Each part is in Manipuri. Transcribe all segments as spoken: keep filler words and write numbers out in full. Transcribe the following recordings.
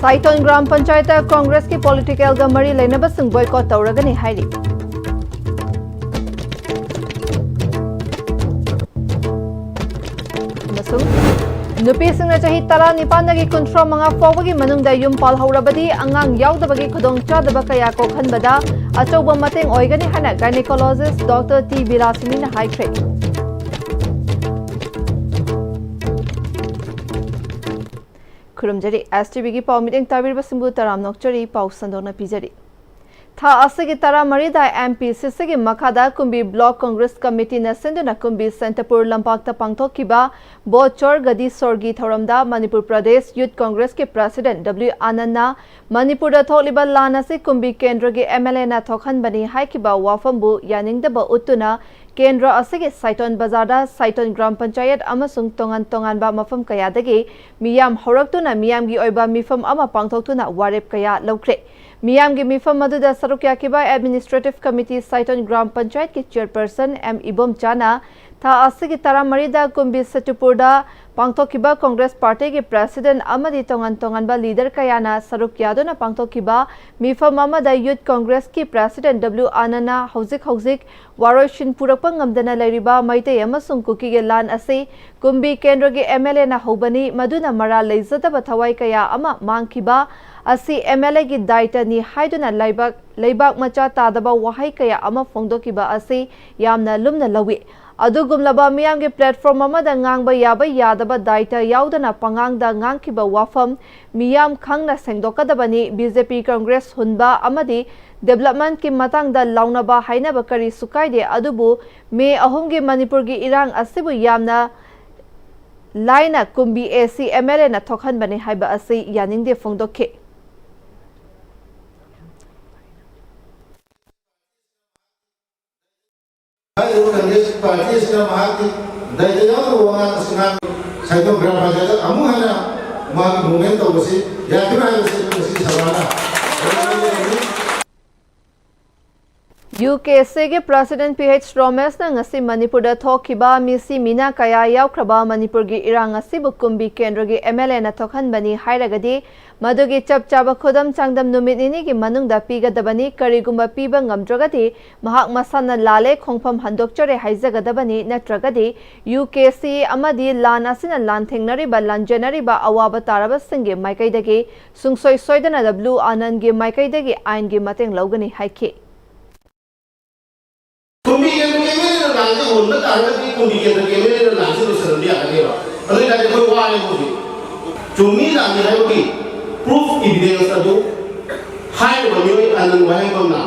ꯁꯥꯏꯇꯣꯟ ꯒ꯭ꯔꯥꯝ ꯄꯟꯆꯥꯌꯠꯇ ꯀꯣꯡꯒ꯭ꯔꯦꯁꯀꯤ ꯄꯣꯂꯤꯇꯤꯀꯦꯜꯒ ꯃꯔꯤ ꯂꯩꯅꯕꯁꯤꯡ ꯕꯣꯏꯀꯣꯠ ꯇꯧꯔꯒꯅꯤ ꯍꯥꯏꯔꯤ꯫ ꯑꯃꯁꯨꯡ ꯅꯨꯄꯤꯁꯤꯡꯅ ꯆꯍꯤ ꯇꯔꯥꯅꯤꯄꯥꯟꯗꯒꯤ ꯀꯨꯟꯊ꯭ꯔꯥ ꯃꯉꯥ ꯐꯥꯎꯕꯒꯤ ꯃꯅꯨꯡꯗ ꯌꯨꯝ ꯄꯥꯜꯍꯧꯔꯕꯗꯤ ꯑꯉꯥꯡ ꯌꯥꯎꯗꯕꯒꯤ ꯈꯨꯗꯣꯡꯆꯥꯗꯕ ꯀꯌꯥ ꯀꯣꯛꯍꯟꯕꯗ ꯑꯆꯧꯕ ꯃꯇꯦꯡ ꯑꯣꯏꯒꯅꯤ ꯍꯥꯏꯅ ꯒꯥꯏꯅꯤꯀꯣꯂꯣꯖꯤꯁ ꯗꯣꯛꯇꯔ ꯇꯤ ꯕꯤꯂꯥꯁꯤꯅꯤꯅ ꯍꯥꯏꯈ꯭ꯔꯦ꯫ ꯈꯨꯔꯨꯝꯖꯔꯤ꯫ ꯑꯦꯁ ꯇꯤ ꯚꯤꯒꯤ ꯄꯥꯎ ꯃꯤꯠꯌꯦꯡ ꯇꯥꯕꯤꯔꯤꯕꯁꯤꯡꯕꯨ ꯇꯔꯥꯝꯅ ꯑꯣꯛꯆꯔꯤ꯫ ꯄꯥꯎ ꯁꯟꯗꯣꯛꯅ ꯄꯤꯖꯔꯤ꯫ ꯊꯥ ꯑꯁꯤꯒꯤ ꯇꯔꯥꯃꯔꯤꯗ ꯑꯦꯝ ꯄꯤ ꯁꯤ ꯁꯤꯒꯤ ꯃꯈꯥꯗ ꯀꯨꯝꯕꯤ ꯕ꯭ꯂꯣꯛ ꯀꯣꯡꯒ꯭ꯔꯦꯁ ꯀꯃꯤꯇꯤꯅ ꯁꯤꯟꯗꯨꯅ ꯀꯨꯝꯕꯤ ꯁꯦꯟꯇꯄꯨꯔ ꯂꯝꯄꯥꯛꯇ ꯄꯥꯡꯊꯣꯛꯈꯤꯕ ꯕꯣꯠ ꯆꯣꯔ ꯒꯗꯤ ꯁꯣꯔꯒꯤ ꯊꯧꯔꯝꯗ ꯃꯅꯤꯄꯨꯔ ꯄ꯭ꯔꯗꯦꯁ ꯌꯨꯊ ꯀꯣꯡꯒ꯭ꯔꯦꯁꯀꯤ ꯄ꯭ꯔꯁꯤꯗꯦꯟꯠ ꯗꯕ꯭ꯂꯤꯎ ꯑꯥꯅꯟꯗꯅ ꯃꯅꯤꯄꯨꯔꯗ ꯊꯣꯛꯂꯤꯕ ꯂꯥꯟ ꯑꯁꯤ ꯀꯨꯝꯕꯤ ꯀꯦꯟꯗ꯭ꯔꯒꯤ ꯑꯦꯝ ꯑꯦꯜ ꯑꯦꯅ ꯊꯣꯛꯍꯟꯕꯅꯤ ꯍꯥꯏꯈꯤꯕ ꯋꯥꯐꯝꯕꯨ ꯌꯥꯅꯤꯡꯗꯕ ꯎꯠꯇꯨꯅ ꯀꯦꯟꯗ꯭ꯔ ꯑꯁꯤꯒꯤ ꯁꯥꯏꯇꯣꯟ ꯕꯖꯥꯔꯗ ꯁꯥꯏꯇꯣꯟ ꯒ꯭ꯔꯥꯝ ꯄꯟꯆꯥꯌꯠ ꯑꯃꯁꯨꯡ ꯇꯣꯉꯥꯟ ꯇꯣꯉꯥꯟꯕ ꯃꯐꯝ ꯀꯌꯥꯗꯒꯤ ꯃꯤꯌꯥꯝ ꯍꯧꯔꯛꯇꯨꯅ ꯃꯤꯌꯥꯝꯒꯤ ꯑꯣꯏꯕ ꯃꯤꯐꯝ ꯑꯃ ꯄꯥꯡꯊꯣꯛꯇꯨꯅ ꯋꯥꯔꯦꯞ ꯀꯌꯥ ꯂꯧꯈ꯭ꯔꯦ꯫ ꯃꯤꯌꯥꯝꯒꯤ ꯃꯤꯐꯝ ꯑꯗꯨꯗ ꯁꯔꯨꯛ ꯌꯥꯈꯤꯕ ꯑꯦꯗꯃꯤꯅꯤꯁꯇ꯭ꯔꯦꯇꯤꯚ ꯀꯃꯤꯇꯤ ꯁꯥꯏꯇꯣꯟ ꯒ꯭ꯔꯥꯝ ꯄꯟꯆꯥꯌꯠꯀꯤ ꯆꯦꯌꯔꯄꯔꯁꯟ ꯑꯦꯝ ꯏꯕꯣꯝꯆꯥꯅ ꯊꯥ ꯑꯁꯤꯒꯤ ꯇꯔꯥꯃꯔꯤꯗ ꯀꯨꯝꯕꯤ ꯁꯦꯟꯇꯄꯨꯔꯗ ꯄꯥꯡꯊꯣꯛꯈꯤꯕ ꯀꯣꯡꯒ꯭ꯔꯦꯁ ꯄꯥꯔꯇꯤꯒꯤ ꯄ꯭ꯔꯁꯤꯗꯦꯟꯠ ꯑꯃꯗꯤ ꯇꯣꯉꯥꯟ ꯇꯣꯉꯥꯟꯕ ꯂꯤꯗꯔ ꯀꯌꯥꯅ ꯁꯔꯨꯛ ꯌꯥꯗꯨꯅ ꯄꯥꯡꯊꯣꯛꯈꯤꯕ ꯃꯤꯐꯝ ꯑꯃꯗ ꯌꯨꯊ ꯀꯣꯡꯒ꯭ꯔꯦꯁꯀꯤ ꯄ꯭ꯔꯁꯤꯗꯦꯟꯠ ꯗꯕ꯭ꯂꯤꯎ ꯑꯥꯅꯟꯗꯅ ꯍꯧꯖꯤꯛ ꯍꯧꯖꯤꯛ ꯋꯥꯔꯣꯏꯁꯤꯟ ꯄꯨꯔꯛꯄ ꯉꯝꯗꯅ ꯂꯩꯔꯤꯕ ꯃꯩꯇꯩ ꯑꯃꯁꯨꯡ ꯀꯨꯀꯤꯒꯤ ꯂꯥꯟ ꯑꯁꯤ ꯀꯨꯝꯕꯤ ꯀꯦꯟꯗ꯭ꯔꯒꯤ ꯑꯦꯝ ꯑꯦꯜ ꯑꯦꯅ ꯍꯧꯕꯅꯤ, ꯃꯗꯨꯅ ꯃꯔꯥꯜ ꯂꯩꯖꯗꯕ ꯊꯋꯥꯏ ꯀꯌꯥ ꯑꯃ ꯃꯥꯡꯈꯤꯕ ꯑꯁꯤ ꯑꯦꯝ ꯑꯦꯜ ꯑꯦꯒꯤ ꯗꯥꯏꯇꯅꯤ ꯍꯥꯏꯗꯨꯅ ꯂꯩꯕꯥꯛ, ꯂꯩꯕꯥꯛ ꯃꯆꯥ ꯇꯥꯗꯕ ꯋꯥꯍꯩ ꯀꯌꯥ ꯑꯃ ꯐꯣꯡꯗꯣꯛꯈꯤꯕ ꯑꯁꯤ ꯌꯥꯝꯅ ꯂꯨꯝꯅ ꯂꯧꯏ꯫ ꯑꯗꯨꯒꯨꯝꯂꯕ ꯃꯤꯌꯥꯝꯒꯤ ꯄ꯭ꯂꯦꯠꯐꯣꯔꯝ ꯑꯃꯗ ꯉꯥꯡꯕ ꯌꯥꯕ ꯌꯥꯗꯕ ꯗꯥꯏꯇ ꯌꯥꯎꯗꯅ ꯄꯉꯥꯡꯗ ꯉꯥꯡꯈꯤꯕ ꯋꯥꯐꯝ ꯃꯤꯌꯥꯝ ꯈꯪꯅ ꯁꯦꯡꯗꯣꯛꯀꯗꯕꯅꯤ꯫ ꯕꯤ ꯖꯦ ꯄꯤ ꯀꯪꯒ꯭ꯔꯦꯁ ꯍꯨꯟꯕ ꯑꯃꯗꯤ ꯗꯤꯕ꯭ꯂꯞꯃꯦꯟꯠꯀꯤ ꯃꯇꯥꯡꯗ ꯂꯥꯎꯅꯕ ꯍꯥꯏꯅꯕ ꯀꯔꯤꯁꯨ ꯀꯥꯏꯗꯦ, ꯑꯗꯨꯕꯨ ꯃꯦ ꯑꯍꯨꯝꯒꯤ ꯃꯅꯤꯄꯨꯔꯒꯤ ꯏꯔꯥꯡ ꯑꯁꯤꯕꯨ ꯌꯥꯝꯅ ꯂꯥꯏꯅ ꯀꯨꯝꯕꯤ ꯑꯦ ꯁꯤ ꯑꯦꯝ ꯑꯦꯜ ꯑꯦꯅ ꯊꯣꯛꯍꯟꯕꯅꯤ ꯍꯥꯏꯕ ꯑꯁꯤ ꯌꯥꯅꯤꯡꯗꯦ ꯐꯣꯡꯗꯣꯛꯈꯤ꯫ ꯍꯥꯏꯔꯤꯕ ꯀꯪꯒ꯭ꯔꯦꯁ ꯄꯥꯔꯇꯤ ꯑꯁꯤꯅ ꯃꯍꯥꯛꯀꯤ ꯗꯥꯏꯇ ꯌꯥꯎꯗꯕ ꯋꯥꯉꯥꯡ ꯑꯁꯤ ꯉꯥꯡ ꯁꯥꯏꯗꯣꯟ ꯒ꯭ꯔꯥꯝ ꯄꯟꯆꯥꯌꯠꯇ ꯑꯃꯨꯛ ꯍꯟꯅ ꯃꯍꯥꯛꯀꯤ ꯃꯨꯚꯃꯦꯟ ꯇꯧꯕꯁꯤ ꯌꯥꯈꯤꯔꯣꯏ ꯍꯥꯏꯕꯁꯤ ꯑꯩꯈꯣꯏ ꯉꯁꯤ ꯁꯚꯥꯅ UKSAꯒꯤ President PH ꯔꯣꯃꯦꯁꯅ ꯉꯁꯤ ꯃꯅꯤꯄꯨꯔꯗ ꯊꯣꯛꯈꯤꯕ ꯃꯤꯁꯤ ꯃꯤꯅꯥ ꯀꯌꯥ ꯌꯥꯎꯈ꯭ꯔꯕ ꯃꯅꯤꯄꯨꯔꯒꯤ ꯏꯔꯥꯡ ꯑꯁꯤꯕꯨ ꯀꯨꯝꯕꯤ ꯀꯦꯟꯗ꯭ꯔꯒꯤ MLAꯅ ꯊꯣꯛꯍꯟꯕꯅꯤ ꯍꯥꯏꯔꯒꯗꯤ, ꯃꯗꯨꯒꯤ ꯆꯞ ꯆꯥꯕ ꯈꯨꯗꯝ ꯆꯥꯡꯗꯝ ꯅꯨꯃꯤꯠ ꯅꯤꯅꯤꯒꯤ ꯃꯅꯨꯡꯗ ꯄꯤꯒꯗꯕꯅꯤ꯫ ꯀꯔꯤꯒꯨꯝꯕ ꯄꯤꯕ ꯉꯝꯗ꯭ꯔꯒꯗꯤ, ꯃꯍꯥꯛ ꯃꯁꯥꯅ ꯂꯥꯜꯂꯦ, ꯈꯣꯡꯐꯝ ꯍꯟꯗꯣꯛꯆꯔꯦ ꯍꯥꯏꯖꯒꯗꯕꯅꯤ, ꯅꯠꯇ꯭ꯔꯒꯗꯤ UKSA ꯑꯃꯗꯤ ꯂꯥꯟ ꯑꯁꯤꯅ ꯂꯥꯟꯊꯦꯡꯅꯔꯤꯕ, ꯂꯥꯟꯖꯦꯟꯅꯔꯤꯕ ꯑꯋꯥꯕ ꯇꯥꯔꯕꯁꯤꯡꯒꯤ ꯃꯥꯏꯀꯩꯗꯒꯤ ꯁꯨꯡꯁꯣꯏ ꯁꯣꯏꯗꯅ W ꯑꯥꯅꯟꯗꯒꯤ ꯃꯥꯏꯀꯩꯗꯒꯤ ꯑꯥꯏꯟꯒꯤ ꯃꯇꯦꯡ ꯂꯧꯒꯅꯤ ꯍꯥꯏꯈꯤ꯫ ꯀꯨꯝꯕꯤ ꯀꯦꯟꯗ꯭ꯔꯒꯤ MLAꯅ ꯂꯥꯟꯁꯦ ꯍꯣꯟꯕ ꯇꯥꯔꯒꯗꯤ ꯀꯨꯝꯕꯤ ꯀꯦꯟꯗ꯭ꯔꯒꯤ MLAꯅ ꯂꯥꯟꯁꯦ ꯂꯣꯏꯁꯤꯟꯕ ꯌꯥꯒꯅꯦꯕ꯫ ꯑꯗꯨ ꯑꯣꯏꯇꯥꯔꯗꯤ ꯑꯩꯈꯣꯏ ꯋꯥꯔꯦꯕ ꯍꯧꯖꯤꯛ꯫ ꯆꯨꯝꯃꯤ ꯂꯥꯟꯅꯤ ꯍꯥꯏꯕꯒꯤ proof evidence ꯑꯗꯨ ꯍꯥꯏꯔꯤꯕ ꯃꯤꯑꯣꯏ ꯑꯥꯅꯟ ꯋꯥꯍꯦꯡꯕꯝꯅ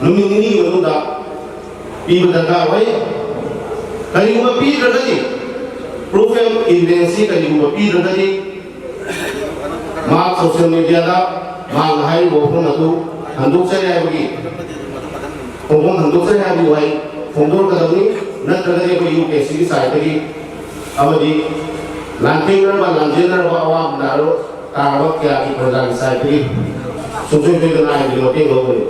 ꯅꯨꯃꯤꯠ ꯅꯤꯅꯤꯒꯤ ꯃꯅꯨꯡꯗ ꯄꯤꯕ ꯗꯔꯀꯥꯔ ꯑꯣꯏ꯫ ꯀꯔꯤꯒꯨꯝꯕ ꯄꯤꯗ꯭ꯔꯒꯗꯤ, proof and evidence ꯁꯤ ꯀꯔꯤꯒꯨꯝꯕ ꯄꯤꯗ꯭ꯔꯒꯗꯤ, ꯃꯍꯥꯛ social media ꯗ ꯃꯍꯥꯛꯅ ꯍꯥꯏꯔꯤꯕ ꯋꯥꯐꯝ ꯑꯗꯨ ꯍꯟꯗꯣꯛꯆꯔꯦ ꯍꯥꯏꯕꯒꯤ ꯈꯣꯡꯐꯝ ꯍꯟꯗꯣꯛꯆꯔꯦ ꯍꯥꯏꯕꯒꯤ ꯋꯥꯍꯩ ꯐꯣꯡꯗꯣꯔꯛꯀꯗꯕꯅꯤ꯫ ꯅꯠꯇ꯭ꯔꯒꯗꯤ ꯑꯩꯈꯣꯏ UKSA ꯒꯤ side ꯇꯒꯤ ꯑꯃꯗꯤ ꯂꯥꯟꯊꯦꯡꯅꯔꯕ, ꯂꯥꯟꯖꯦꯟꯅꯔꯕ, ꯑꯋꯥꯕ ꯅꯥꯔꯕ, ꯇꯥꯔꯕ ꯀꯌꯥꯒꯤ ꯄ꯭ꯔꯖꯥꯒꯤ side ꯇꯒꯤ ꯁꯨꯡꯁꯣꯏ ꯁꯣꯏꯗꯅ ꯑꯥꯏꯟꯒꯤ ꯃꯇꯦꯡ ꯂꯧꯒꯅꯤ꯫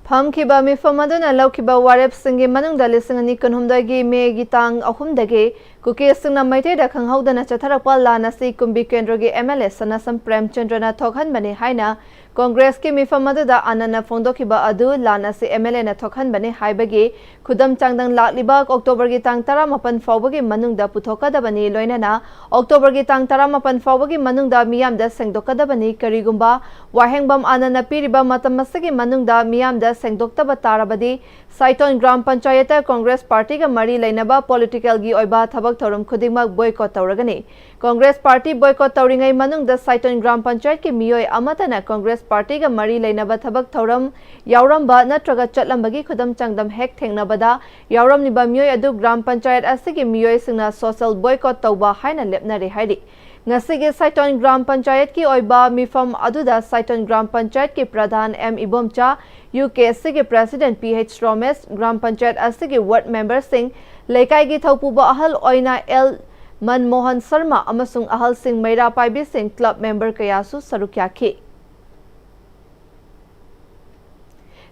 ꯐꯝꯈꯤꯕ ꯃꯤꯐꯝ ꯑꯗꯨꯅ ꯂꯧꯈꯤꯕ ꯋꯥꯔꯦꯞꯁꯤꯡꯒꯤ ꯃꯅꯨꯡꯗ ꯂꯤꯁꯤꯡ ꯑꯅꯤ ꯀꯨꯟꯍꯨꯝꯗꯣꯏꯒꯤ ꯃꯦꯒꯤ ꯇꯥꯡ ꯑꯍꯨꯝꯗꯒꯤ ꯀꯨꯀꯤꯁꯤꯡꯅ ꯃꯩꯇꯩꯗ ꯈꯪꯍꯧꯗꯅ ꯆꯠꯊꯔꯛꯄ ꯂꯥꯟ ꯑꯁꯤ ꯀꯨꯝꯕꯤ ꯀꯦꯟꯗ꯭ꯔꯒꯤ MLA ꯁꯅꯥꯁꯝ ꯄ꯭ꯔꯦꯝꯆꯟꯗ꯭ꯔꯅ ꯊꯣꯛꯍꯟꯕꯅꯤ ꯍꯥꯏꯅ ꯀꯣꯡꯒ꯭ꯔꯦꯁꯀꯤ ꯃꯤꯐꯝ ꯑꯗꯨꯗ ꯑꯥꯅꯟꯅ ꯐꯣꯡꯗꯣꯛꯈꯤꯕ ꯑꯗꯨ ꯂꯥꯟ ꯑꯁꯤ MLAꯅ ꯊꯣꯛꯍꯟꯕꯅꯤ ꯍꯥꯏꯕꯒꯤ ꯈꯨꯗꯝ ꯆꯥꯡꯗꯝ ꯂꯥꯛꯂꯤꯕ ꯑꯣꯛꯇꯣꯕꯔꯒꯤ ꯇꯥꯡ ꯇꯔꯥꯃꯥꯄꯟ ꯐꯥꯎꯕꯒꯤ ꯃꯅꯨꯡꯗ ꯄꯨꯊꯣꯛꯀꯗꯕꯅꯤ꯫ ꯂꯣꯏꯅꯅ ꯑꯣꯛꯇꯣꯕꯔꯒꯤ ꯇꯥꯡ ꯇꯔꯥꯃꯥꯄꯟ ꯐꯥꯎꯕꯒꯤ ꯃꯅꯨꯡꯗ ꯃꯤꯌꯥꯝꯗ ꯁꯦꯡꯗꯣꯛꯀꯗꯕꯅꯤ꯫ ꯀꯔꯤꯒꯨꯝꯕ ꯋꯥꯍꯦꯡꯕꯝ ꯑꯥꯅꯟꯅ ꯄꯤꯔꯤꯕ ꯃꯇꯝ ꯑꯁꯤꯒꯤ ꯃꯅꯨꯡꯗ ꯃꯤꯌꯥꯝꯗ ꯁꯦꯡꯗꯣꯛꯇꯕ ꯇꯥꯔꯕꯗꯤ, ꯁꯥꯏꯇꯣꯟ ꯒ꯭ꯔꯥꯝ ꯄꯟꯆꯥꯌꯠꯇ ꯀꯣꯡꯒ꯭ꯔꯦꯁ ꯄꯥꯔꯇꯤꯒ ꯃꯔꯤ ꯂꯩꯅꯕ ꯄꯣꯂꯤꯇꯤꯀꯦꯜꯒꯤ ꯑꯣꯏꯕ ꯊꯕꯛ ꯊꯧꯔꯝ ꯈꯨꯗꯤꯡꯃꯛ ꯕꯣꯏꯀꯣꯠ ꯇꯧꯔꯒꯅꯤ꯫ ꯀꯣꯡꯒ꯭ꯔꯦꯁ ꯄꯥꯔꯇꯤ ꯕꯣꯏꯀꯣꯠ ꯇꯧꯔꯤꯉꯩ ꯃꯅꯨꯡꯗ ꯁꯥꯏꯇꯣꯟ ꯒ꯭ꯔꯥꯝ ꯄꯟꯆꯥꯌꯠꯀꯤ ꯃꯤꯑꯣꯏ ꯑꯃꯠꯇꯅ ꯀꯣꯡꯒ꯭ꯔꯦꯁ ꯄꯥꯔꯇꯤꯒ ꯃꯔꯤ ꯂꯩꯅꯕ ꯊꯕꯛ ꯊꯧꯔꯝ ꯌꯥꯎꯔꯝꯕ ꯅꯠꯇ꯭ꯔꯒ ꯆꯠꯂꯝꯕꯒꯤ ꯈꯨꯗꯝ ꯆꯥꯡꯗꯝ ꯍꯦꯛ ꯊꯦꯡꯅꯕꯗ ꯌꯥꯎꯔꯝꯂꯤꯕ ꯃꯤꯑꯣꯏ ꯑꯗꯨ ꯒ꯭ꯔꯥꯝ ꯄꯟꯆꯥꯌꯠ ꯑꯁꯤꯒꯤ ꯃꯤꯑꯣꯏꯁꯤꯡꯅ social boycott ꯇꯧꯕ ꯍꯥꯏꯅ ꯂꯦꯞꯅꯔꯦ ꯍꯥꯏꯔꯤ꯫ ꯉꯁꯤꯒꯤ ꯁꯥꯏꯇꯣꯟ ꯒ꯭ꯔꯥꯝ ꯄꯟꯆꯥꯌꯠꯀꯤ ꯑꯣꯏꯕ ꯃꯤꯐꯝ ꯑꯗꯨꯗ ꯁꯥꯏꯇꯣꯟ ꯒ꯭ꯔꯥꯝ ꯄꯟꯆꯥꯌꯠꯀꯤ ꯄ꯭ꯔꯙꯥꯟ ꯑꯦꯝ ꯏꯕꯣꯝꯆꯥ, UKSA ꯒꯤ President PH ꯔꯣꯃꯦꯁ, ꯒ꯭ꯔꯥꯝ ꯄꯟꯆꯥꯌꯠ ꯑꯁꯤꯒꯤ ward member ꯁꯤꯡ, ꯂꯩꯀꯥꯏꯒꯤ ꯊꯧꯄꯨꯕ ꯑꯍꯜ ꯑꯣꯏꯅ ꯑꯦꯜ ꯃꯟꯃꯣꯍꯟ ꯁꯔꯃ ꯑꯃꯁꯨꯡ ꯑꯍꯜꯁꯤꯡ, ꯃꯩꯔꯥ ꯄꯥꯏꯕꯤꯁꯤꯡ, club member ꯀꯌꯥꯁꯨ ꯁꯔꯨꯛ ꯌꯥꯈꯤ꯫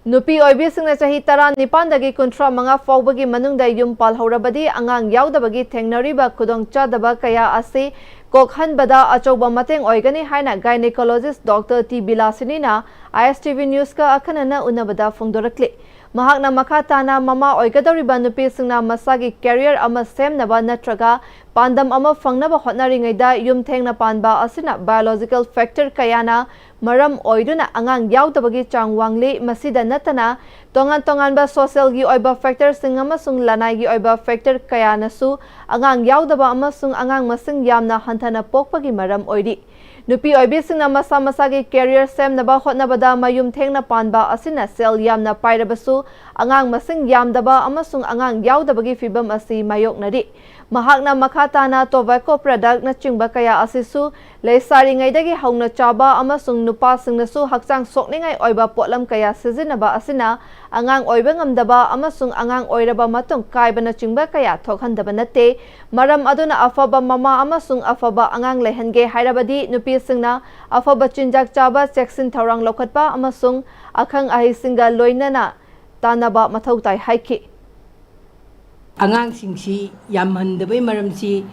ꯅꯨꯄꯤ ꯑꯣꯏꯕꯤꯁꯤꯡꯅ ꯆꯍꯤ ꯇꯔꯥꯅꯤꯄꯥꯟꯗꯒꯤ ꯀꯨꯟꯊ꯭ꯔꯥ ꯃꯉꯥ ꯐꯥꯎꯕꯒꯤ ꯃꯅꯨꯡꯗ ꯌꯨꯝ ꯄꯥꯜꯍꯧꯔꯕꯗꯤ ꯑꯉꯥꯡ ꯌꯥꯎꯗꯕꯒꯤ ꯊꯦꯡꯅꯔꯤꯕ ꯈꯨꯗꯣꯡꯆꯥꯗꯕ ꯀꯌꯥ ꯑꯁꯤ ꯀꯣꯛꯍꯟꯕꯗ ꯑꯆꯧꯕ ꯃꯇꯦꯡ ꯑꯣꯏꯒꯅꯤ ꯍꯥꯏꯅ gynecologist Doctor ꯇꯤ ꯕꯤꯂꯥꯁꯤꯅꯤꯅ ISTV Newsꯀ ꯑꯈꯟꯅꯅ ꯎꯅꯕꯗ ꯐꯣꯡꯗꯣꯔꯛꯂꯤ꯫ ꯃꯍꯥꯛꯅ ꯃꯈꯥ ꯇꯥꯅ ꯃꯃꯥ ꯑꯣꯏꯒꯗꯧꯔꯤꯕ ꯅꯨꯄꯤꯁꯤꯡꯅ ꯃꯁꯥꯒꯤ career ꯑꯃ ꯁꯦꯝꯅꯕ ꯅꯠꯇ꯭ꯔꯒ ꯄꯥꯟꯗꯝ ꯑꯃ ꯐꯪꯅꯕ ꯍꯣꯠꯅꯔꯤꯉꯩꯗ ꯌꯨꯝ ꯊꯦꯡꯅ ꯄꯥꯟꯕ ꯑꯁꯤꯅ biological factor ꯀꯌꯥꯅ ꯃꯔꯝ ꯑꯣꯏꯗꯨꯅ ꯑꯉꯥꯡ ꯌꯥꯎꯗꯕꯒꯤ ꯆꯥꯡ ꯋꯥꯡꯂꯤ꯫ ꯃꯁꯤꯗ ꯅꯠꯇꯅ ꯇꯣꯉꯥꯟ ꯇꯣꯉꯥꯟꯕ socialꯒꯤ ꯑꯣꯏꯕ factorꯁꯤꯡ ꯑꯃꯁꯨꯡ ꯂꯅꯥꯏꯒꯤ ꯑꯣꯏꯕ factor ꯀꯌꯥꯅꯁꯨ ꯑꯉꯥꯡ ꯌꯥꯎꯗꯕ ꯑꯃꯁꯨꯡ ꯑꯉꯥꯡ ꯃꯁꯤꯡ ꯌꯥꯝꯅ ꯍꯟꯊꯅ ꯄꯣꯛꯄꯒꯤ ꯃꯔꯝ ꯑꯣꯏꯔꯤ꯫ ꯅꯨꯄꯤ ꯑꯣꯏꯕꯤꯁꯤꯡꯅ ꯃꯁꯥ ꯃꯁꯥꯒꯤ career ꯁꯦꯝꯅꯕ ꯍꯣꯠꯅꯕꯗ ꯃꯌꯨꯝ ꯊꯦꯡꯅ ꯄꯥꯟꯕ ꯑꯁꯤꯅ ꯁꯦꯜ ꯌꯥꯝꯅ ꯄꯥꯏꯔꯕꯁꯨ ꯑꯉꯥꯡ ꯃꯁꯤꯡ ꯌꯥꯝꯗꯕ ꯑꯃꯁꯨꯡ ꯑꯉꯥꯡ ꯌꯥꯎꯗꯕꯒꯤ ꯐꯤꯚꯝ ꯑꯁꯤ ꯃꯥꯌꯣꯛꯅꯔꯤ꯫ ꯃꯍꯥꯛꯅ ꯃꯈꯥ ꯇꯥꯅ tobacco productꯅꯆꯤꯡꯕ ꯀꯌꯥ ꯑꯁꯤꯁꯨ ꯂꯩꯁꯥꯔꯤꯉꯩꯗꯒꯤ ꯍꯧꯅ ꯆꯥꯕ ꯑꯃꯁꯨꯡ ꯅꯨꯄꯥꯁꯤꯡꯅꯁꯨ ꯍꯛꯆꯥꯡ ꯁꯣꯛꯅꯤꯡꯉꯥꯏ ꯑꯣꯏꯕ ꯄꯣꯠꯂꯝ ꯀꯌꯥ ꯁꯤꯖꯤꯟꯅꯕ ꯑꯁꯤꯅ ꯑꯉꯥꯡ ꯑꯣꯏꯕ ꯉꯝꯗꯕ ꯑꯃꯁꯨꯡ ꯑꯉꯥꯡ ꯑꯣꯏꯔꯕ ꯃꯇꯨꯡ ꯀꯥꯏꯕꯅꯆꯤꯡꯕ ꯀꯌꯥ ꯊꯣꯛꯍꯟꯗꯕ ꯅꯠꯇꯦ꯫ ꯃꯔꯝ ꯑꯗꯨꯅ ꯑꯐꯕ ꯃꯃꯥ ꯑꯃꯁꯨꯡ ꯑꯐꯕ ꯑꯉꯥꯡ ꯂꯩꯍꯟꯒꯦ ꯍꯥꯏꯔꯕꯗꯤ ꯅꯨꯄꯤꯁꯤꯡꯅ ꯑꯐꯕ ꯆꯤꯟꯖꯥꯛ ꯆꯥꯕ, ꯆꯦꯛꯁꯤꯟ ꯊꯧꯔꯥꯡ ꯂꯧꯈꯠꯄ ꯑꯃꯁꯨꯡ ꯑꯈꯪ ꯑꯍꯩꯁꯤꯡꯒ ꯂꯣꯏꯅꯅ ꯇꯥꯟꯅꯕ ꯃꯊꯧ ꯇꯥꯏ ꯍꯥꯏꯈꯤ꯫ ꯑꯉꯥꯡꯁꯤꯡꯁꯤ ꯌꯥꯝꯍꯟꯗꯕꯩ ꯃꯔꯝꯁꯤ,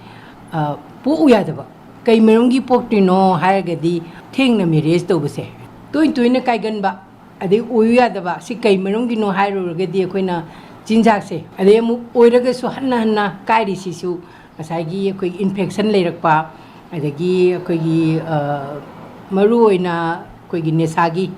ꯑ, ꯄꯣꯛꯎ ꯌꯥꯗꯕ꯫ ꯀꯩ ꯃꯔꯝꯒꯤ ꯄꯣꯛꯇ꯭ꯔꯤꯅꯣ ꯍꯥꯏꯔꯒꯗꯤ, ꯊꯦꯡꯅ marriage ꯇꯧꯕꯁꯦ, ꯇꯣꯏ ꯇꯣꯏꯅ ꯀꯥꯏꯒꯟꯕ, ꯑꯗꯩ ꯑꯣꯏꯌꯨ ꯌꯥꯗꯕ, ꯁꯤ ꯀꯩ ꯃꯔꯝꯒꯤꯅꯣ ꯍꯥꯏꯔꯨꯔꯒꯗꯤ, ꯑꯩꯈꯣꯏꯅ ꯆꯤꯟꯖꯥꯛꯁꯦ, ꯑꯗꯩ ꯑꯃꯨꯛ ꯑꯣꯏꯔꯒꯁꯨ ꯍꯟꯅ ꯍꯟꯅ ꯀꯥꯏꯔꯤꯁꯤꯁꯨ ꯉꯁꯥꯏꯒꯤ ꯑꯩꯈꯣꯏꯒꯤ infection ꯂꯩꯔꯛꯄ, ꯑꯗꯒꯤ ꯑꯩꯈꯣꯏꯒꯤ, ꯑ, ꯃꯔꯨꯑꯣꯏꯅ ꯑꯩꯈꯣꯏꯒꯤ ꯅꯤꯁꯥꯒꯤ,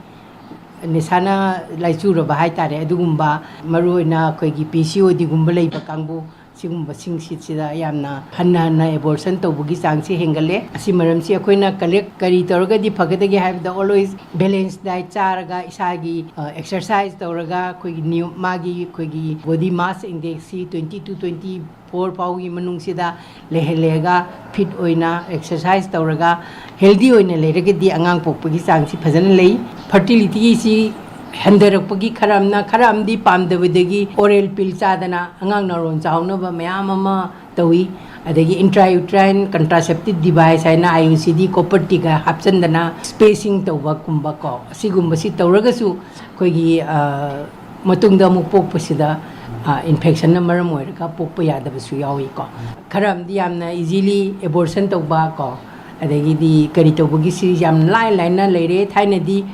ꯅꯤꯁꯥꯅ ꯂꯥꯏꯆꯨꯔꯕ ꯍꯥꯏꯇꯥꯔꯦ, ꯑꯗꯨꯒꯨꯝꯕ, ꯃꯔꯨꯑꯣꯏꯅ ꯑꯩꯈꯣꯏꯒꯤ PCODꯒꯨꯝꯕ ꯂꯩꯕ ꯀꯥꯡꯕꯨ, ꯁꯤꯒꯨꯝꯕꯁꯤꯡꯁꯤꯗ ꯌꯥꯝꯅ ꯍꯟꯅ ꯍꯟꯅ abortion ꯇꯧꯕꯒꯤ ꯆꯥꯡꯁꯤ ꯍꯦꯟꯒꯠꯂꯦ꯫ ꯑꯁꯤ ꯃꯔꯝꯁꯤ ꯑꯩꯈꯣꯏꯅ ꯀꯂꯦꯛ-, ꯀꯔꯤ ꯇꯧꯔꯒꯗꯤ ꯐꯒꯗꯒꯦ ꯍꯥꯏꯕꯗ, always balance diet ꯆꯥꯔꯒ, ꯏꯁꯥꯒꯤ, ꯑ, exercise ꯇꯧꯔꯒ, ꯑꯩꯈꯣꯏꯒꯤ ꯅꯤꯌꯣ-, ꯃꯥꯒꯤ ꯑꯩꯈꯣꯏꯒꯤ body mass indexꯁꯤ twenty to twenty four ꯐꯥꯎꯒꯤ ꯃꯅꯨꯡꯁꯤꯗ ꯂꯩꯍꯜꯂꯦꯒ, fit ꯑꯣꯏꯅ exercise ꯇꯧꯔꯒ, healthy ꯑꯣꯏꯅ ꯂꯩꯔꯒꯗꯤ ꯑꯉꯥꯡ ꯄꯣꯛꯄꯒꯤ ꯆꯥꯡꯁꯤ ꯐꯖꯅ ꯂꯩ꯫ Fertilityꯁꯤ ꯍꯟꯊꯔꯛꯄꯒꯤ ꯈꯔ ꯑꯃꯅ, ꯈꯔ ꯑꯃꯗꯤ ꯄꯥꯝꯗꯕꯗꯒꯤ oral pill ꯆꯥꯗꯅ ꯑꯉꯥꯡ ꯅꯥꯎꯔꯣꯟ ꯆꯥꯎꯅꯕ ꯃꯌꯥꯝ ꯑꯃ ꯇꯧꯏ꯫ ꯑꯗꯒꯤ intrauterine contraceptive device ꯍꯥꯏꯅ IUCD copper ꯇꯤꯒ ꯍꯥꯞꯆꯤꯟꯗꯅ spacing ꯇꯧꯕꯒꯨꯝꯕ ꯀꯣ, ꯑꯁꯤꯒꯨꯝꯕꯁꯤ ꯇꯧꯔꯒꯁꯨ ꯑꯩꯈꯣꯏꯒꯤ, ꯑ, ꯃꯇꯨꯡꯗ ꯑꯃꯨꯛ ꯄꯣꯛꯄꯁꯤꯗ, ꯑ, infectionꯅ ꯃꯔꯝ ꯑꯣꯏꯔꯒ ꯄꯣꯛꯄ ꯌꯥꯗꯕꯁꯨ ꯌꯥꯎꯏꯀꯣ꯫ ꯈꯔ ꯑꯃꯗꯤ ꯌꯥꯝꯅ easily abortion ꯇꯧꯕ ꯀꯣ, ꯑꯗꯒꯤꯗꯤ ꯀꯔꯤ ꯇꯧꯕꯒꯤ ꯁꯤ ꯌꯥꯝ ꯂꯥꯏ ꯂꯥꯏꯅ ꯂꯩꯔꯦ꯫ ꯊꯥꯏꯅꯗꯤ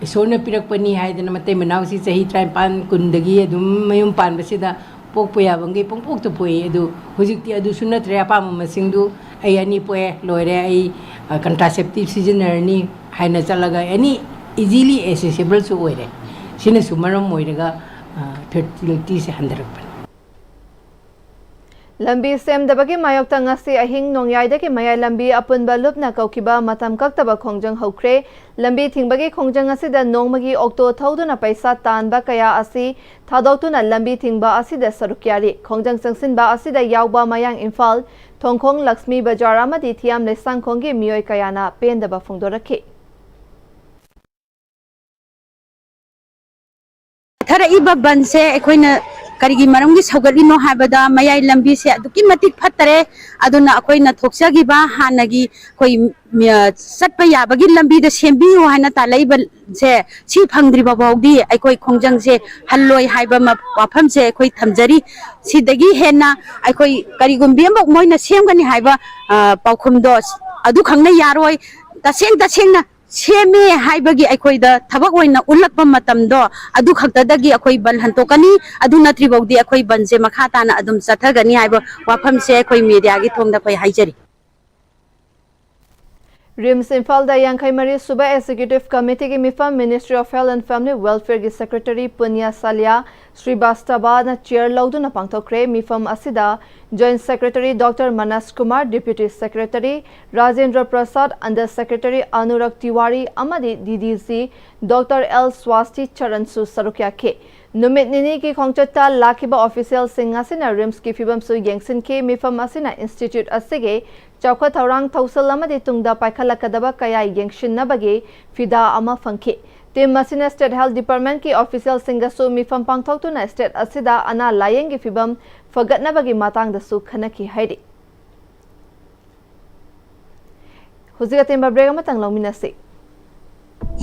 ꯏꯁꯣꯔꯅ ꯄꯤꯔꯛꯄꯅꯤ ꯍꯥꯏꯗꯅ ꯃꯇꯩ ꯃꯅꯥꯎꯁꯤ ꯆꯍꯤ ꯇꯔꯥꯅꯤꯄꯥꯟ, ꯀꯨꯟꯗꯒꯤ ꯑꯗꯨꯝ ꯃꯌꯨꯝ ꯄꯥꯟꯕꯁꯤꯗ ꯄꯣꯛꯄ ꯌꯥꯕꯈꯩ ꯄꯪꯄꯣꯛꯇ ꯄꯣꯛꯏ꯫ ꯑꯗꯨ ꯍꯧꯖꯤꯛꯇꯤ ꯑꯗꯨꯁꯨ ꯅꯠꯇ꯭ꯔꯦ꯫ ꯑꯄꯥꯝꯕ ꯃꯁꯤꯡꯗꯨ ꯑꯩ ꯑꯅꯤ ꯄꯣꯛꯑꯦ, ꯂꯣꯏꯔꯦ, ꯑꯩ, ꯑ, contraceptive ꯁꯤꯖꯤꯟꯅꯔꯅꯤ ꯍꯥꯏꯅ ꯆꯠꯂꯒ any easily accessibleꯁꯨ ꯑꯣꯏꯔꯦ꯫ ꯁꯤꯅꯁꯨ ꯃꯔꯝ ꯑꯣꯏꯔꯒ, ꯑ, fertilityꯁꯦ ꯍꯟꯊꯔꯛꯄꯅꯤ꯫ ꯂꯝꯕꯤ ꯁꯦꯝꯗꯕꯒꯤ ꯃꯥꯌꯣꯛꯇ ꯉꯁꯤ ꯑꯍꯤꯡ ꯅꯣꯡꯌꯥꯏꯗꯒꯤ ꯃꯌꯥꯏ ꯂꯝꯕꯤ ꯑꯄꯨꯟꯕ ꯂꯨꯞꯅ ꯀꯧꯈꯤꯕ ꯃꯇꯝ ꯀꯛꯇꯕ ꯈꯣꯡꯖꯪ ꯍꯧꯈ꯭ꯔꯦ꯫ ꯂꯝꯕꯤ ꯊꯤꯡꯕꯒꯤ ꯈꯣꯡꯖꯪ ꯑꯁꯤꯗ ꯅꯣꯡꯃꯒꯤ ꯑꯣꯛꯇꯣ ꯊꯧꯗꯨꯅ ꯄꯩꯁꯥ ꯇꯥꯟꯕ ꯀꯌꯥ ꯑꯁꯤ ꯊꯥꯗꯣꯛꯇꯨꯅ ꯂꯝꯕꯤ ꯊꯤꯡꯕ ꯑꯁꯤꯗ ꯁꯔꯨꯛ ꯌꯥꯔꯤ꯫ ꯈꯣꯡꯖꯪ ꯆꯪꯁꯤꯟꯕ ꯑꯁꯤꯗ ꯌꯥꯎꯕ ꯃꯌꯥꯡ ꯏꯝꯐꯥꯜ, ꯊꯣꯡꯈꯣꯡ ꯂꯛꯁꯃꯤ ꯕꯖꯥꯔ ꯑꯃꯗꯤ ꯊꯤꯌꯥꯝ ꯂꯩꯁꯥꯡꯈꯣꯡꯒꯤ ꯃꯤꯑꯣꯏ ꯀꯌꯥꯅ ꯄꯦꯟꯗꯕ ꯐꯣꯡꯗꯣꯔꯛꯈꯤ꯫ ꯊꯔꯛꯏꯕ ꯕꯟꯁꯦ ꯑꯩꯈꯣꯏꯅ ꯀꯔꯤꯒꯤ ꯃꯔꯝꯒꯤ ꯁꯧꯒꯠꯂꯤꯅꯣ ꯍꯥꯏꯕꯗ, ꯃꯌꯥꯏ ꯂꯝꯕꯤꯁꯦ ꯑꯗꯨꯛꯀꯤ ꯃꯇꯤꯛ ꯐꯠꯇꯔꯦ꯫ ꯑꯗꯨꯅ ꯑꯩꯈꯣꯏꯅ ꯊꯣꯛꯆꯈꯤꯕ ꯍꯥꯟꯅꯒꯤ ꯑꯩꯈꯣꯏ, ꯃꯤ, ꯑ, ꯆꯠꯄ ꯌꯥꯕꯒꯤ ꯂꯝꯕꯤꯗ ꯁꯦꯝꯕꯤꯌꯨ ꯍꯥꯏꯅ ꯇꯥꯜꯂꯛꯏꯕꯁꯦ, ꯁꯤ ꯐꯪꯗ꯭ꯔꯤꯕ ꯐꯥꯎꯗꯤ ꯑꯩꯈꯣꯏ ꯈꯣꯡꯖꯪꯁꯦ ꯍꯜꯂꯣꯏ ꯍꯥꯏꯕ ꯃ-, ꯋꯥꯐꯝꯁꯦ ꯑꯩꯈꯣꯏ ꯊꯝꯖꯔꯤ꯫ ꯁꯤꯗꯒꯤ ꯍꯦꯟꯅ ꯑꯩꯈꯣꯏ ꯀꯔꯤꯒꯨꯝꯕꯤ ꯑꯃ ꯃꯣꯏꯅ ꯁꯦꯝꯒꯅꯤ ꯍꯥꯏꯕ, ꯑ, ꯄꯥꯎꯈꯨꯝꯗꯣ ꯑꯗꯨꯈꯛꯅ ꯌꯥꯔꯣꯏ꯫ ꯇꯁꯦꯡ ꯇꯁꯦꯡꯅ ꯁꯦꯝꯃꯦ ꯍꯥꯏꯕꯒꯤ ꯑꯩꯈꯣꯏꯗ ꯊꯕꯛ ꯑꯣꯏꯅ ꯎꯠꯂꯛꯄ ꯃꯇꯝꯗꯣ, ꯑꯗꯨ ꯈꯛꯇꯗꯒꯤ ꯑꯩꯈꯣꯏ ꯕꯟ ꯍꯟꯇꯣꯛꯀꯅꯤ꯫ ꯑꯗꯨ ꯅꯠꯇ꯭ꯔꯤꯐꯥꯎꯗꯤ ꯑꯩꯈꯣꯏ ꯕꯟꯁꯦ ꯃꯈꯥ ꯇꯥꯅ ꯑꯗꯨꯝ ꯆꯠꯊꯒꯅꯤ ꯍꯥꯏꯕ ꯋꯥꯐꯝꯁꯦ ꯑꯩꯈꯣꯏ ꯃꯦꯗꯤꯌꯥꯒꯤ ꯊꯣꯡꯗ ꯑꯩꯈꯣꯏ ꯍꯥꯏꯖꯔꯤ꯫ ꯔꯤꯝꯁ ꯏꯝꯐꯥꯜꯗ ꯌꯥꯡꯈꯩ ꯃꯔꯤ ꯁꯨꯕ ꯑꯦꯛꯖꯤꯀ꯭ꯌꯨꯇꯤꯚ ꯀꯃꯤꯇꯤꯒꯤ ꯃꯤꯐꯝ Ministry of Health and Family Welfareꯒꯤ ꯁꯦꯀ꯭ꯔꯦꯇꯔꯤ ꯄꯨꯅ꯭ꯌ ꯁꯥꯂꯤꯌꯥ ꯁ꯭ꯔꯤꯕꯥꯁꯇꯕꯥꯅ ꯆꯤꯌꯔ ꯂꯧꯗꯨꯅ ꯄꯥꯡꯊꯣꯛꯈ꯭ꯔꯦ꯫ ꯃꯤꯐꯝ ꯑꯁꯤꯗ Joint Secretary Doctor ꯃꯅꯥꯁ ꯀꯨꯃꯥꯔ, Deputy Secretary ꯔꯥꯖꯦꯟꯗ꯭ꯔ ꯄ꯭ꯔꯁꯥꯗ, Under Secretary ꯑꯅꯨꯔꯥꯒ ꯇꯤꯋꯥꯔꯤ ꯑꯃꯗꯤ DDC Doctor ꯑꯦꯜ ꯁ꯭ꯋꯥꯁꯇꯤ ꯆꯔꯟꯁꯨ ꯁꯔꯨꯛ ꯌꯥꯈꯤ꯫ ꯅꯨꯃꯤꯠ ꯅꯤꯅꯤꯒꯤ ꯈꯣꯡꯆꯠꯇ ꯂꯥꯛꯈꯤꯕ ꯑꯣꯐꯤꯁꯤꯌꯦꯜꯁꯤꯡ ꯑꯁꯤꯅ ꯔꯤꯝꯁꯀꯤ ꯐꯤꯕꯝꯁꯨ ꯌꯦꯡꯁꯤꯟꯈꯤ꯫ ꯃꯤꯐꯝ ꯑꯁꯤꯅ ꯏꯟꯁꯇꯤꯇ꯭ꯌꯨꯠ ꯑꯁꯤꯒꯤ ꯆꯥꯎꯈꯠ ꯊꯧꯔꯥꯡ ꯊꯧꯁꯤꯜ ꯑꯃꯗꯤ ꯇꯨꯡꯗ ꯄꯥꯏꯈꯠꯂꯛꯀꯗꯕ ꯀꯌꯥ ꯌꯦꯡꯁꯤꯟꯅꯕꯒꯤ ꯐꯤꯗꯥ ꯑꯃ ꯐꯪꯈꯤ꯫ ꯇꯤꯝ ꯑꯁꯤꯅ ꯁ꯭ꯇꯦꯠ ꯍꯦꯜꯊ ꯗꯤꯄꯥꯔꯠꯃꯦꯟꯠꯀꯤ ꯑꯣꯐꯤꯁꯤꯌꯦꯜꯁꯤꯡꯒꯁꯨ ꯃꯤꯐꯝ ꯄꯥꯡꯊꯣꯛꯇꯨꯅ ꯁ꯭ꯇꯦꯠ ꯑꯁꯤꯗ ꯑꯅꯥ ꯂꯥꯌꯦꯡꯒꯤ ꯐꯤꯕꯝ ꯐꯒꯠꯅꯕꯒꯤ ꯃꯇꯥꯡꯗꯁꯨ ꯈꯟꯅꯈꯤ ꯍꯥꯏꯔꯤ꯫ ꯍꯧꯖꯤꯛ ꯑꯇꯦꯟꯕ ꯕ꯭ꯔꯦꯛ ꯑꯃꯇꯪ ꯂꯧꯃꯤꯟꯅꯁꯤ꯫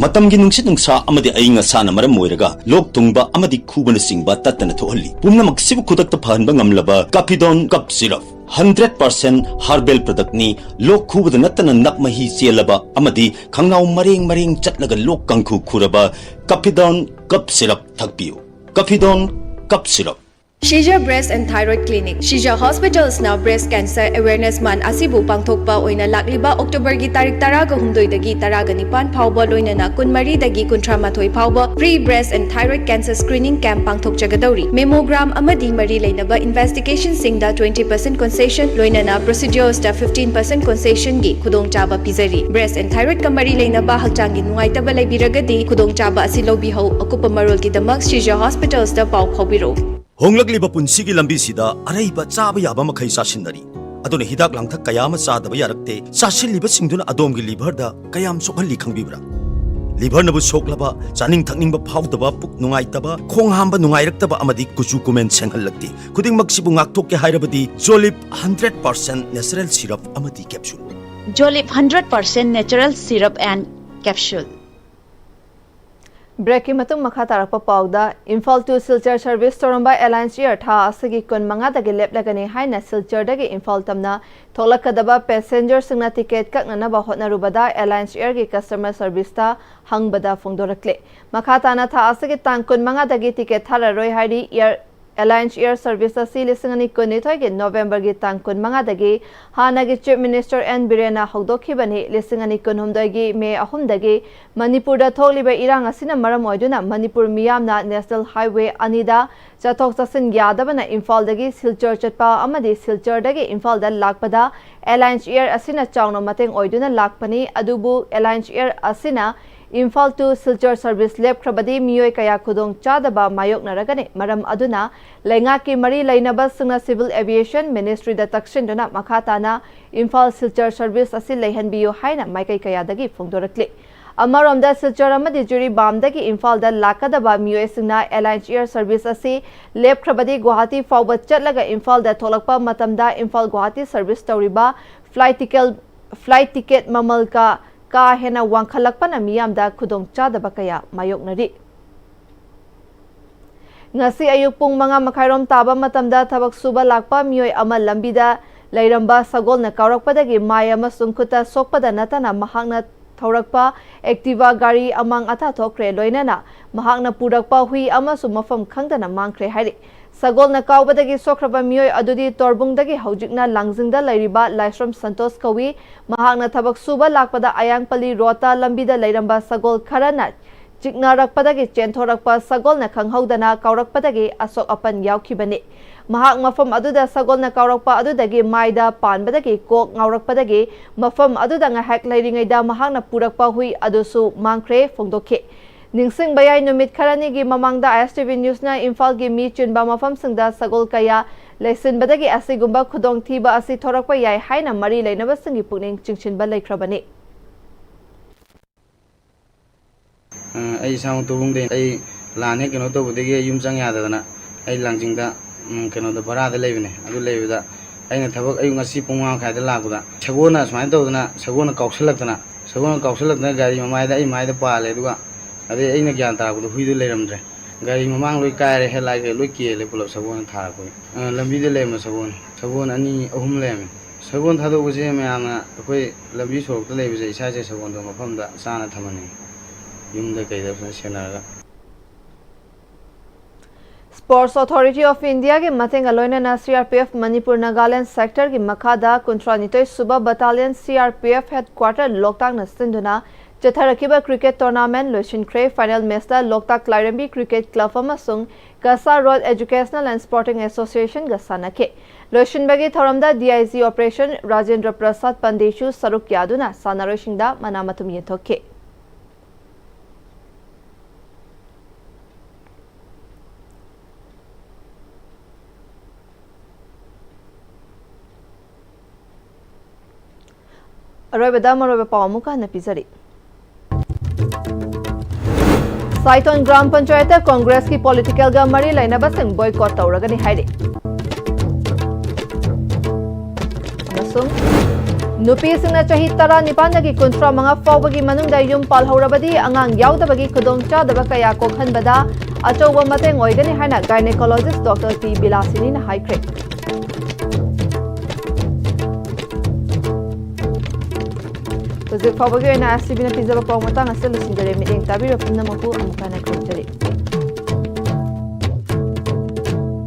ꯃꯇꯝꯒꯤ ꯅꯨꯡꯁꯤꯠ ꯅꯨꯡꯁꯥ ꯑꯃꯗꯤ ꯑꯏꯪ ꯑꯁꯥꯅ ꯃꯔꯝ ꯑꯣꯏꯔꯒ ꯂꯣꯛ ꯊꯨꯡꯕ ꯑꯃꯗꯤ ꯈꯨꯕꯅꯆꯤꯡꯕ ꯇꯠꯇꯅ ꯊꯣꯛꯍꯜꯂꯤ꯫ ꯄꯨꯝꯅꯃꯛꯁꯤꯕꯨ ꯈꯨꯗꯛꯇ ꯐꯍꯟꯕ ꯉꯝꯂꯕ Kaphidon cough syrup. Hundred percent herbal ꯄ꯭ꯔꯗꯛꯅꯤ꯫ ꯂꯣꯛ ꯈꯨꯕꯗ ꯅꯠꯇꯅ ꯅꯞ ꯃꯍꯤ ꯆꯦꯜꯂꯕ ꯑꯃꯗꯤ ꯈꯪꯅꯥꯎ ꯃꯔꯦꯡ ꯃꯔꯦꯡ ꯆꯠꯂꯒ ꯂꯣꯛ ꯀꯥꯡꯈꯨ ꯈꯨꯔꯕ ꯀꯥꯐꯤꯗꯣꯟ ꯀꯞ ꯁꯤꯔꯞ ꯊꯛꯄꯤꯌꯨ꯫ Kaphidon cough syrup. Shija Breast and Thyroid Clinic, Shija Hospitals ꯅ breast cancer awareness month ꯑꯁꯤꯕꯨ ꯄꯥꯡꯊꯣꯛꯄ ꯑꯣꯏꯅ ꯂꯥꯛꯂꯤꯕ October ꯒꯤ ꯇꯥꯔꯤꯛ ꯇꯔꯥꯒ ꯍꯨꯝꯗꯣꯏꯗꯒꯤ ꯇꯔꯥꯒ ꯅꯤꯄꯥꯟ ꯐꯥꯎꯕ, ꯂꯣꯏꯅꯅ ꯀꯨꯟꯃꯔꯤꯗꯒꯤ ꯀꯨꯟꯊ꯭ꯔꯥ ꯃꯥꯊꯣꯏ ꯐꯥꯎꯕ free breast and thyroid cancer screening camp ꯄꯥꯡꯊꯣꯛꯆꯒꯗꯧꯔꯤ꯫ Mammogram ꯑꯃꯗꯤ ꯃꯔꯤ ꯂꯩꯅꯕ investigation ꯁꯤꯡꯗ twenty percent concession, ꯂꯣꯏꯅꯅ procedures ꯇ fifteen percent concession ꯒꯤ ꯈꯨꯗꯣꯡꯆꯥꯕ ꯄꯤꯖꯔꯤ꯫ Breast and thyroid ꯀ ꯃꯔꯤ ꯂꯩꯅꯕ ꯍꯛꯆꯥꯡꯒꯤ ꯅꯨꯡꯉꯥꯏꯇꯕ ꯂꯩꯕꯤꯔꯒꯗꯤ ꯈꯨꯗꯣꯡꯆꯥꯕ ꯑꯁꯤ ꯂꯧꯕꯤꯍꯧ꯫ ꯑꯀꯨꯞꯄ ꯃꯔꯣꯜꯒꯤꯗꯃꯛ Shija Hospitals ꯇ ꯄꯥꯎ ꯐꯥꯎꯕꯤꯔꯛꯎ꯫ ꯍꯣꯡꯂꯛꯂꯤꯕ ꯄꯨꯟꯁꯤꯒꯤ ꯂꯝꯕꯤꯁꯤꯗ ꯑꯔꯩꯕ ꯆꯥꯕ ꯌꯥꯕ ꯃꯈꯩ ꯆꯥꯁꯤꯟꯅꯔꯤ꯫ ꯑꯗꯨꯅ ꯍꯤꯗꯥꯛ ꯂꯥꯡꯊꯛ ꯀꯌꯥ ꯑꯃ ꯆꯥꯗꯕ ꯌꯥꯔꯛꯇꯦ꯫ ꯆꯥꯁꯤꯜꯂꯤꯕꯁꯤꯡꯗꯨꯅ ꯑꯗꯣꯝꯒꯤ liver ꯗ ꯀꯌꯥꯝ ꯁꯣꯛꯍꯜꯂꯤ ꯈꯪꯕꯤꯕ꯭ꯔꯥ? Liver ꯅꯕꯨ ꯁꯣꯛꯂꯕ, ꯆꯥꯅꯤꯡ ꯊꯛꯅꯤꯡꯕ ꯐꯥꯎꯗꯕ, ꯄꯨꯛ ꯅꯨꯡꯉꯥꯏꯇꯕ, ꯈꯣꯡ ꯍꯥꯝꯕ ꯅꯨꯡꯉꯥꯏꯔꯛꯇꯕ ꯑꯃꯗꯤ ꯀꯨꯆꯨ ꯀꯨꯃꯦꯟ ꯁꯦꯡꯍꯜꯂꯛꯇꯦ꯫ ꯈꯨꯗꯤꯡꯃꯛꯁꯤꯕꯨ ꯉꯥꯛꯊꯣꯛꯀꯦ ꯍꯥꯏꯔꯕꯗꯤ Jolib hundred percent natural syrup ꯑꯃꯗꯤ capsule꯫ Jolib hundred percent natural syrup and capsule. ꯕ꯭ꯔꯦꯛꯀꯤ ꯃꯇꯨꯡ ꯃꯈꯥ ꯇꯥꯔꯛꯄ ꯄꯥꯎꯗ, ꯏꯝꯐꯥꯜ to ꯁꯤꯜꯆꯔ ꯁꯔꯚꯤꯁ ꯇꯧꯔꯝꯕ ꯑꯦꯂꯥꯏꯟꯁ ꯏꯌꯔ ꯊꯥ ꯑꯁꯤꯒꯤ ꯀꯨꯟ ꯃꯉꯥꯗꯒꯤ ꯂꯦꯞꯂꯒꯅꯤ ꯍꯥꯏꯅ ꯁꯤꯜꯆꯔꯗꯒꯤ ꯏꯝꯐꯥꯜ ꯇꯝꯅ ꯊꯣꯛꯂꯛꯀꯗꯕ ꯄꯦꯁꯦꯟꯖꯔꯁꯤꯡꯅ ꯇꯤꯀꯦꯠ ꯀꯛꯅꯅꯕ ꯍꯣꯠꯅꯔꯨꯕꯗ ꯑꯦꯂꯥꯏꯟꯁ ꯏꯌꯔꯒꯤ ꯀꯁꯇꯃꯔ ꯁꯔꯚꯤꯁꯇ ꯍꯪꯕꯗ ꯐꯣꯡꯗꯣꯔꯛꯂꯦ꯫ ꯃꯈꯥ ꯇꯥꯅ ꯊꯥ ꯑꯁꯤꯒꯤ ꯇꯥꯡ ꯀꯨꯟ ꯃꯉꯥꯗꯒꯤ ꯇꯤꯀꯦꯠ ꯊꯥꯔꯔꯣꯏ ꯍꯥꯏꯔꯤ꯫ ꯏꯌꯔ ꯑꯦꯂꯥꯏꯟꯁ ꯏꯌꯔ ꯁꯔꯚꯤꯁ ꯑꯁꯤ ꯂꯤꯁꯤꯡ ꯑꯅꯤ ꯀꯨꯟꯅꯤꯊꯣꯏꯒꯤ ꯅꯣꯚꯦꯝꯕꯔꯒꯤ ꯇꯥꯡ ꯀꯨꯟ ꯃꯉꯥꯗꯒꯤ ꯍꯥꯟꯅꯒꯤ ꯆꯤꯐ ꯃꯤꯅꯤꯁꯇꯔ ꯑꯦꯟ ꯕꯤꯔꯦꯟꯅ ꯍꯧꯗꯣꯛꯈꯤꯕꯅꯤ꯫ ꯂꯤꯁꯤꯡ ꯑꯅꯤ ꯀꯨꯟꯍꯨꯝꯗꯣꯏꯒꯤ ꯃꯦ ꯑꯍꯨꯝꯗꯒꯤ ꯃꯅꯤꯄꯨꯔꯗ ꯊꯣꯛꯂꯤꯕ ꯏꯔꯥꯡ ꯑꯁꯤꯅ ꯃꯔꯝ ꯑꯣꯏꯗꯨꯅ ꯃꯅꯤꯄꯨꯔ ꯃꯤꯌꯥꯝꯅ ꯅꯦꯁꯅꯦꯜ ꯍꯥꯏꯋꯦ ꯑꯅꯤꯗ ꯆꯠꯊꯣꯛ ꯆꯠꯁꯤꯟ ꯌꯥꯗꯕꯅ ꯏꯝꯐꯥꯜꯗꯒꯤ ꯁꯤꯜꯆꯔ ꯆꯠꯄ ꯑꯃꯗꯤ ꯁꯤꯜꯆꯔꯗꯒꯤ ꯏꯝꯐꯥꯜꯗ ꯂꯥꯛꯄꯗ ꯑꯦꯂꯥꯏꯟꯁ ꯏꯌꯔ ꯑꯁꯤꯅ ꯆꯥꯎꯅ ꯃꯇꯦꯡ ꯑꯣꯏꯗꯨꯅ ꯂꯥꯛꯄꯅꯤ꯫ ꯑꯗꯨꯕꯨ ꯑꯦꯂꯥꯏꯟꯁ ꯏꯌꯔ ꯑꯁꯤꯅ ꯏꯝꯐꯥꯜ to ꯁꯤꯜꯆꯔ ꯁꯔꯚꯤꯁ ꯂꯦꯞꯈ꯭ꯔꯕꯗꯤ ꯃꯤꯑꯣꯏ ꯀꯌꯥ ꯈꯨꯗꯣꯡ ꯆꯥꯗꯕ ꯃꯥꯌꯣꯛꯅꯔꯒꯅꯤ꯫ ꯃꯔꯝ ꯑꯗꯨꯅ ꯂꯩꯉꯥꯛꯀꯤ ꯃꯔꯤ ꯂꯩꯅꯕꯁꯤꯡꯅ ꯁꯤꯚꯤꯜ ꯑꯦꯚꯤꯌꯦꯁꯟ ꯃꯤꯅꯤꯁꯇ꯭ꯔꯤꯗ ꯇꯛꯁꯤꯟꯗꯨꯅ ꯃꯈꯥ ꯇꯥꯅ ꯏꯝꯐꯥꯜ ꯁꯤꯜꯆꯔ ꯁꯔꯚꯤꯁ ꯑꯁꯤ ꯂꯩꯍꯟꯕꯤꯌꯨ ꯍꯥꯏꯅ ꯃꯥꯏꯀꯩ ꯀꯌꯥꯗꯒꯤ ꯐꯣꯡꯗꯣꯔꯛꯂꯤ꯫ ꯑꯃꯔꯣꯝꯗ ꯁꯤꯜꯆꯔ ꯑꯃꯗꯤ ꯖꯤꯔꯤꯕꯥꯝꯗꯒꯤ ꯏꯝꯐꯥꯜꯗ ꯂꯥꯛꯀꯗꯕ ꯃꯤꯑꯣꯏꯁꯤꯡꯅ ꯑꯦꯂꯥꯏꯟꯁ ꯏꯌꯔ ꯁꯔꯚꯤꯁ ꯑꯁꯤ ꯂꯦꯞꯈ꯭ꯔꯕꯗꯤ ꯒꯨꯋꯥꯍꯥꯇꯤ ꯐꯥꯎꯕ ꯆꯠꯂꯒ ꯏꯝꯐꯥꯜꯗ ꯊꯣꯛꯂꯛꯄ ꯃꯇꯝꯗ ꯏꯝꯐꯥꯜ ꯒꯨꯋꯥꯍꯥꯇꯤ ꯁꯔꯚꯤꯁ ꯇꯧꯔꯤꯕ ꯐ꯭ꯂꯥꯏꯠ ꯇꯤꯀꯦꯠ flight ticket ꯃꯃꯜ ꯀꯥ, ꯀꯥ ꯍꯦꯟꯅ ꯋꯥꯡꯈꯠꯂꯛꯄꯅ ꯃꯤꯌꯥꯝꯗ ꯈꯨꯗꯣꯡꯆꯥꯗꯕ ꯀꯌꯥ ꯃꯥꯌꯣꯛꯅꯔꯤ꯫ ꯉꯁꯤ ꯑꯌꯨꯛ ꯄꯨꯡ ꯃꯉꯥ ꯃꯈꯥꯏꯔꯣꯝ ꯇꯥꯕ ꯃꯇꯝꯗ ꯊꯕꯛ ꯁꯨꯕ ꯂꯥꯛꯄ ꯃꯤꯑꯣꯏ ꯑꯃ ꯂꯝꯕꯤꯗ ꯂꯩꯔꯝꯕ ꯁꯒꯣꯜꯅ ꯀꯥꯎꯔꯛꯄꯗꯒꯤ ꯃꯥꯏ ꯑꯃꯁꯨꯡ ꯈꯨꯠꯇ ꯁꯣꯛꯄꯗ ꯅꯠꯇꯅ ꯃꯍꯥꯛꯅ ꯊꯧꯔꯛꯄ Activa ꯒꯥꯔꯤ ꯑꯃꯥꯡ ꯑꯇꯥ ꯊꯣꯛꯈ꯭ꯔꯦ, ꯂꯣꯏꯅꯅ ꯃꯍꯥꯛꯅ ꯄꯨꯔꯛꯄ ꯍꯨꯏ ꯑꯃꯁꯨ ꯃꯐꯝ ꯈꯪꯗꯅ ꯃꯥꯡꯈ꯭ꯔꯦ ꯍꯥꯏꯔꯤ꯫ ꯁꯒꯣꯜꯅ ꯀꯥꯎꯕꯗꯒꯤ ꯁꯣꯛꯈ꯭ꯔꯕ ꯃꯤꯑꯣꯏ ꯑꯗꯨꯗꯤ ꯇꯣꯔꯕꯨꯡꯗꯒꯤ ꯍꯧꯖꯤꯛꯅ ꯂꯥꯡꯖꯤꯡꯗ ꯂꯩꯔꯤꯕ ꯂꯥꯏꯁ꯭ꯔꯝ ꯁꯟꯇꯣꯁ ꯀꯧꯏ꯫ ꯃꯍꯥꯛꯅ ꯊꯕꯛ ꯁꯨꯕ ꯂꯥꯛꯄꯗ ꯑꯌꯥꯡꯄꯜꯂꯤ ꯔꯣꯗꯇ ꯂꯝꯕꯤꯗ ꯂꯩꯔꯝꯕ ꯁꯒꯣꯜ ꯈꯔꯅ ꯆꯤꯛꯅꯔꯛꯄꯗꯒꯤ ꯆꯦꯟꯊꯣꯔꯛꯄ ꯁꯒꯣꯜꯅ ꯈꯪꯍꯧꯗꯅ ꯀꯥꯎꯔꯛꯄꯗꯒꯤ ꯑꯁꯣꯛ ꯑꯄꯟ ꯌꯥꯎꯈꯤꯕꯅꯤ꯫ ꯃꯍꯥꯛ ꯃꯐꯝ ꯑꯗꯨꯗ ꯁꯒꯣꯜꯅ ꯀꯥꯎꯔꯛꯄ ꯑꯗꯨꯗꯒꯤ ꯃꯥꯏꯗ ꯄꯥꯟꯕꯗꯒꯤ ꯀꯣꯛ ꯉꯥꯎꯔꯛꯄꯗꯒꯤ ꯃꯐꯝ ꯑꯗꯨꯗ ꯉꯥꯏꯍꯥꯛ ꯂꯩꯔꯤꯉꯩꯗ ꯃꯍꯥꯛꯅ ꯄꯨꯔꯛꯄ ꯍꯨꯏ ꯑꯗꯨꯁꯨ ꯃꯥꯡꯈ꯭ꯔꯦ ꯐꯣꯡꯗꯣꯛꯈꯤ꯫ ꯅꯤꯡꯁꯤꯡꯕ ꯌꯥꯏ, ꯅꯨꯃꯤꯠ ꯈꯔꯅꯤꯒꯤ ꯃꯃꯥꯡꯗ ISTV Newsꯅ ꯏꯝꯐꯥꯜꯒꯤ ꯃꯤ ꯆꯤꯟꯕ ꯃꯐꯝꯁꯤꯡꯗ ꯁꯒꯣꯜ ꯀꯌꯥ ꯂꯩꯁꯤꯟꯕꯗꯒꯤ ꯑꯁꯤꯒꯨꯝꯕ ꯈꯨꯗꯣꯡꯊꯤꯕ ꯑꯁꯤ ꯊꯣꯔꯛꯄ ꯌꯥꯏ ꯍꯥꯏꯅ ꯃꯔꯤ ꯂꯩꯅꯕꯁꯤꯡꯒꯤ ꯄꯨꯛꯅꯤꯡ ꯆꯤꯡꯁꯤꯟꯕ ꯂꯩꯈ꯭ꯔꯕꯅꯤ꯫ ꯑ, ꯑꯩ ꯏꯁꯥꯃꯛ ꯇꯣꯔꯕꯨꯡꯗꯩ꯫ ꯑꯩ ꯂꯥꯟ ꯍꯦꯛ ꯀꯩꯅꯣ ꯇꯧꯕꯗꯒꯤ ꯑꯩ ꯌꯨꯝ ꯆꯪ ꯌꯥꯗꯗꯅ ꯑꯩ ꯂꯥꯡꯖꯤꯡꯗ, ꯎꯝ, ꯀꯩꯅꯣꯗ ꯚꯔꯥꯗ ꯂꯩꯕꯅꯦ꯫ ꯑꯗꯨ ꯂꯩꯕꯗ ꯑꯩꯅ ꯊꯕꯛ ꯑꯌꯨꯛ ꯉꯁꯤ ꯄꯨꯡ ꯃꯉꯥ ꯃꯈꯥꯏꯗ ꯂꯥꯛꯄꯗ ꯁꯒꯣꯜꯅ ꯁꯨꯃꯥꯏꯅ ꯇꯧꯗꯅ, ꯁꯒꯣꯜꯅ ꯀꯥꯎꯁꯜꯂꯛꯇꯅ, ꯁꯒꯣꯜꯅ ꯀꯥꯎꯁꯜꯂꯛꯇꯅ ꯒꯥꯔꯤ ꯃꯃꯥꯏꯗ ꯑꯩ ꯃꯥꯏꯗ ꯄꯥꯜꯂꯦ꯫ ꯑꯗꯨꯒ ꯑꯗꯩ ꯑꯩꯅ ꯒ꯭ꯌꯥꯟ ꯇꯥꯔꯛꯄꯗ ꯍꯨꯏꯗꯣ ꯂꯩꯔꯝꯗ꯭ꯔꯦ꯫ ꯒꯥꯔꯤ ꯃꯃꯥꯡ ꯂꯣꯏ ꯀꯥꯏꯔꯦ, headlight ꯀꯩ ꯂꯣꯏ ꯀꯦꯜꯂꯦ ꯄꯨꯂꯞ ꯁꯒꯣꯜꯅ ꯊꯥꯔꯛꯄꯒꯤ꯫ ꯑ, ꯂꯝꯕꯤꯗ ꯂꯩꯔꯝꯕ ꯁꯒꯣꯜ, ꯁꯒꯣꯜ ꯑꯅꯤ ꯑꯍꯨꯝ ꯂꯩꯔꯝꯃꯦ꯫ ꯁꯒꯣꯜ ꯊꯥꯗꯣꯛꯄꯁꯦ ꯃꯌꯥꯝꯅ ꯑꯩꯈꯣꯏ ꯂꯝꯕꯤ ꯁꯣꯔꯣꯛꯇ ꯂꯩꯕꯁꯦ ꯏꯁꯥ ꯏꯁꯥ ꯁꯒꯣꯜꯗꯣ ꯃꯐꯝꯗ ꯆꯥꯅ ꯊꯝꯍꯟꯅꯤꯡꯉꯤ, ꯌꯨꯝꯗ ꯀꯩꯗ ꯐꯖꯅ ꯁꯦꯟꯅꯔꯒ꯫ Sports Authority of Indiaꯒꯤ ꯃꯇꯦꯡꯒ ꯂꯣꯏꯅꯅ CRPF ꯃꯅꯤꯄꯨꯔ ꯅꯥꯒꯥꯂꯦꯟ sectorꯒꯤ ꯃꯈꯥꯗ ꯀꯨꯟꯊ꯭ꯔꯥꯅꯤꯊꯣꯏ ꯁꯨꯕ battalion CRPF headquarter ꯂꯣꯛꯇꯥꯛꯅ ꯁꯤꯟꯗꯨꯅ ꯆꯠꯊꯔꯛꯈꯤꯕ cricket tournament ꯂꯣꯏꯁꯤꯟꯈ꯭ꯔꯦ꯫ Final matchꯇ ꯂꯣꯛꯇꯥꯛ ꯂꯥꯏꯔꯦꯝꯕꯤ cricket club ꯑꯃꯁꯨꯡ ꯀꯁꯥ Road Educational and Sporting Associationꯒ ꯁꯥꯟꯅꯈꯤ꯫ ꯂꯣꯏꯁꯤꯟꯕꯒꯤ ꯊꯧꯔꯝꯗ DIG Operation ꯔꯥꯖꯦꯟꯗ꯭ꯔ ꯄ꯭ꯔꯁꯥꯗ ꯄꯟꯗꯦꯁꯨ ꯁꯔꯨꯛ ꯌꯥꯗꯨꯅ ꯁꯥꯟꯅꯔꯣꯏꯁꯤꯡꯗ ꯃꯅꯥ ꯃꯊꯨꯝ ꯌꯦꯟꯊꯣꯛꯈꯤ꯫ ꯑꯔꯣꯏꯕꯗ ꯃꯔꯨꯑꯣꯏꯕ ꯄꯥꯎ ꯑꯃꯨꯛꯀ ꯍꯟꯅ ꯄꯤꯖꯔꯤ꯫ ꯁꯥꯏꯊꯣꯟ ꯒ꯭ꯔꯥꯝ ꯄꯟꯆꯥꯌꯠꯇ ꯀꯣꯡꯒ꯭ꯔꯦꯁꯀꯤ politicalꯒ ꯃꯔꯤ ꯂꯩꯅꯕꯁꯤꯡ boycott ꯇꯧꯔꯒꯅꯤ ꯍꯥꯏꯔꯤ꯫ ꯑꯃꯁꯨꯡ ꯅꯨꯄꯤꯁꯤꯡꯅ ꯆꯍꯤ ꯇꯔꯥꯅꯤꯄꯥꯟꯗꯒꯤ ꯀꯨꯟꯊ꯭ꯔꯥ ꯃꯉꯥ ꯐꯥꯎꯕꯒꯤ ꯃꯅꯨꯡꯗ ꯌꯨꯝ ꯄꯥꯜꯍꯧꯔꯕꯗꯤ ꯑꯉꯥꯡ ꯌꯥꯎꯗꯕꯒꯤ ꯈꯨꯗꯣꯡꯆꯥꯗꯕ ꯀꯌꯥ ꯀꯣꯛꯍꯟꯕꯗ ꯑꯆꯧꯕ ꯃꯇꯦꯡ ꯑꯣꯏꯒꯅꯤ ꯍꯥꯏꯅ gynecologist Doctor T ꯕꯤꯂꯥꯁꯤꯅꯤꯅ ꯍꯥꯏꯈ꯭ꯔꯦ꯫ ꯍꯧꯖꯤꯛ ꯐꯥꯎꯕꯒꯤ ꯑꯣꯏꯅ ꯑꯦꯁ ꯇꯤ ꯚꯤꯅ ꯄꯤꯖꯕ ꯄꯥꯎ ꯃꯇꯥꯡ ꯑꯁꯤꯗ ꯂꯣꯏꯁꯤꯟꯖꯔꯦ꯫ ꯃꯤꯠꯌꯦꯡ ꯇꯥꯕꯤꯔꯤꯕ ꯄꯨꯝꯅꯃꯛꯄꯨ ꯑꯃꯨꯛ ꯍꯟꯅ ꯈꯨꯔꯨꯝꯖꯔꯤ꯫